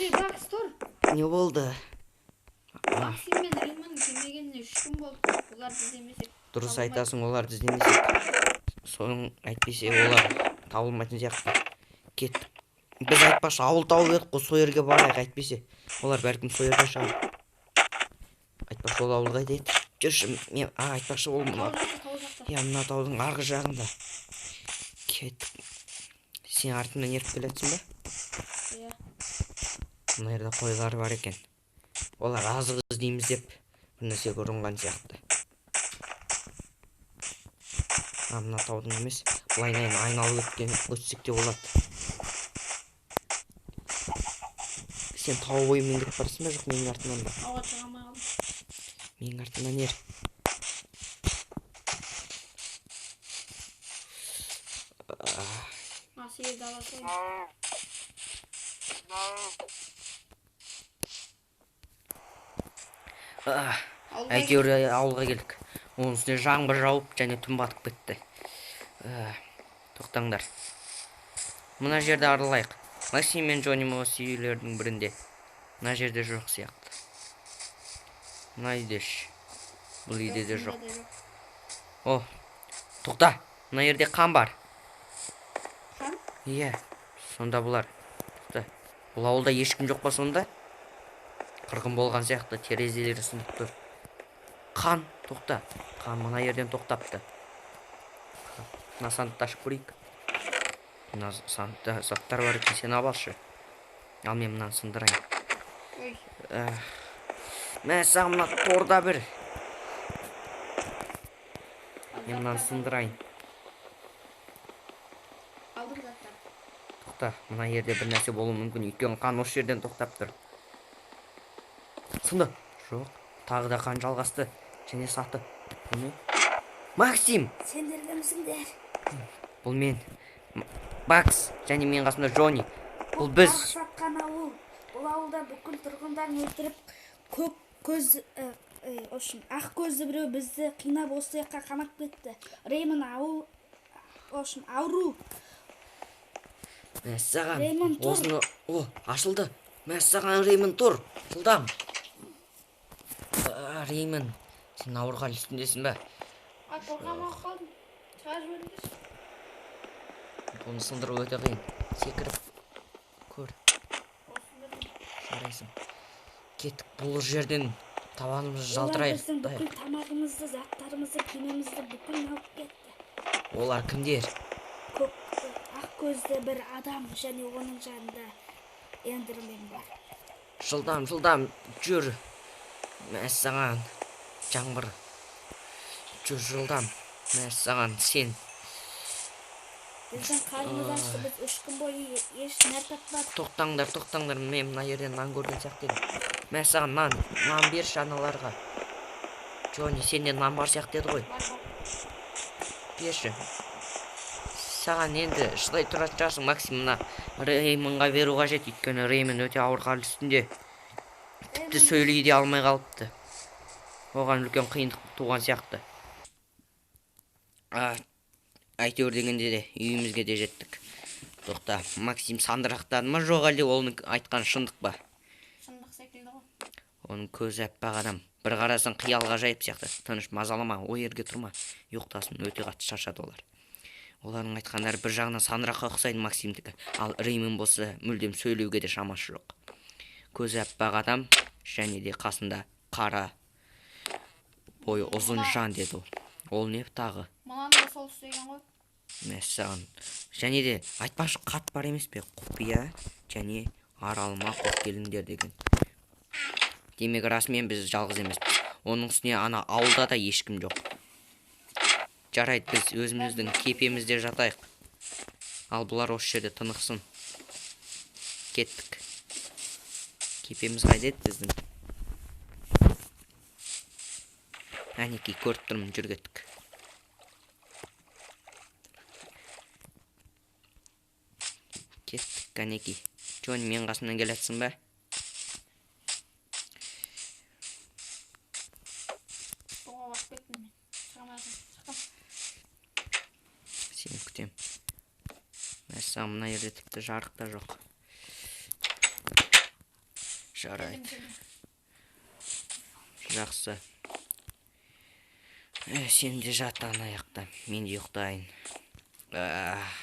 Ей, Бакс, тұр. Не болды? Максим мен Риммон келмегеніне 3 күн болды. Оларды іздемесек Дұрыс табылмайды. айтасың, оларды іздемесек. Соның әйтпесе олар табылмайтын сияқты. Кеттік. Біз айтпақшы ауыл тауып едік қой, сол жерге барайық әйтпесе. Олар бәлкім сол жерде шығар. Айтпақшы ол ауыл қайда еді? Жүрші, мен, айтпақшы ол мына. Тау жақта, тау жақта. Иә, мына таудың арғы жағында. Кеттік. Сен артымнан еріп келе жатсың ба? Иә. Мына жерде қойлар бар екен. Олар азық іздейміз деп бір нәрсеге ұрынған сияқты. Мына таудың емес, былайынан айналып өтсек те болады. Сен тау бойымен кетіп барасың ба, жоқ менің артымнан ба? Тауға шыға алмай қалдым. Менің артымнан ер. Сиырды ала салайын. Әйтеуір ауылға келдік. Оның үстіне жаңбыр жауып және түн батып кетті. Тоқтаңдар. Мына жерді аралайық. Максим мен Джонни осы үйлердің бірінде. Мына жерде жоқ сияқты. Мына үйде ш. Бұл үйде де жоқ. О, тоқта. Мына жерде қан бар. Қан? Иә, сонда бұлар. Тоқта. Бұл ауылда ешкім жоқ па сонда? Қырғын болған сияқты, терезелері сынып тұр. Қан, тоқта. Қан мына жерден тоқтапты. Мына сандықты ашып көрейік. Мына сандықта заттар бар екен, сен алып алшы. Ал мен мынаны сындырайын. Ой. Мә, саған мына торда бір. Мен мынаны сындырайын. Алдым заттар. Тоқта, мына жерде бір нәрсе болуы мүмкін. Өйткені қан осы жерден тоқтап тұр. Сынды. Жоқ, тағы да қан жалғасты. Және саты. Бұл не? Максим! Сендер кімсіңдер? Бұл мен. Бакс және менің қасымда Джонни. Бұл біз. Ақ сатқан ауыл. Бұл ауылда бүкіл тұрғындарын өлтіріп, көк көз, общем, ақ көзді біреу бізді қинап осы жаққа қамап кетті. Реймон ауыл, общем, ауру. Мәссаған. Реймон тұр. Осыны, о, ашылды. Мәссаған, Реймон тұр. Жылдам. Реймон, сен ауырған үстіндесің бе? А, торға қалдым. Шығарып жіберіңдерші. Бұны сындыру өте қиын. Секіріп көр. Жарайсың. Кеттік, бұл жерден табанымызды жалтырайық. Олар біздің бүкіл тамағымызды, заттарымызды, киімімізді бүкіл алып кетті. Олар кімдер? Көк, ақ көзді бір адам және оның жанында эндермен бар. Жылдам, жылдам, жүр. Мәссаған, жаңбыр. Жүр, жылдам. Мәссаған, сен. Біздің қарнымыз ашты, біз 3 күн бойы еш нәр таппадық. Тоқтаңдар, тоқтаңдар, мен мына жерден нан көрген сияқты едім. Мәссаған, нан, нан берші аналарға. Джонни, сенде нан бар сияқты еді ғой. Бар, бар. Берші. Саған енді шыдай тұратын шығарсың, Максим, мына Реймонға беру қажет, өйткені Реймон өте ауыр хал үстінде. Тіпті сөйлей де алмай қалыпты. Оған үлкен қиындық туған сияқты. Әйтеуір дегенде де үйімізге де жеттік. Тоқта, Максим сандырақтады ма, жоқ әлде оның айтқан шындық па? Шындық секілді ғой. Оның көзі аппақ адам. Бір қарасаң қиял ғажайып сияқты. Тыныш, мазалама, ой ерге тұрма. Ұйықтасын, өте қатты шаршады олар. Олардың айтқандары бір жағынан сандыраққа ұқсайды Максимдікі. Ал Реймон болса мүлдем сөйлеуге де шамасы жоқ. Көзі аппақ адам және де қасында қара бойы ұзын жан деді ол. Ол не тағы? Мынаны да сол істеген ғой. Мәссаған. Және де айтпақшы хат бар емес пе? Құпия және аралыма қош келдіңдер деген. Демек расымен біз жалғыз емеспіз. Оның үстіне ана ауылда да ешкім жоқ. Жарайды, біз өзіміздің кепемізде жатайық. Ал бұлар осы жерде тынықсын. Кеттік. Кепеміз қайда еді біздің? Әнекей, көріп тұрмын, жүр кеттік. Кеттік, әнекей. Джонни, менің қасымнан келе жатсың ба? Суға барып кеттім мен. Шыға алмай жатырмын. Шықтым. Сені күтемін. Мәссаған, мына жерде тіпті жарық та жоқ. Жарайды. Келдім, келдім. Жақсы. Сен де жат ана жақта, мен де ұйықтайын. Ах.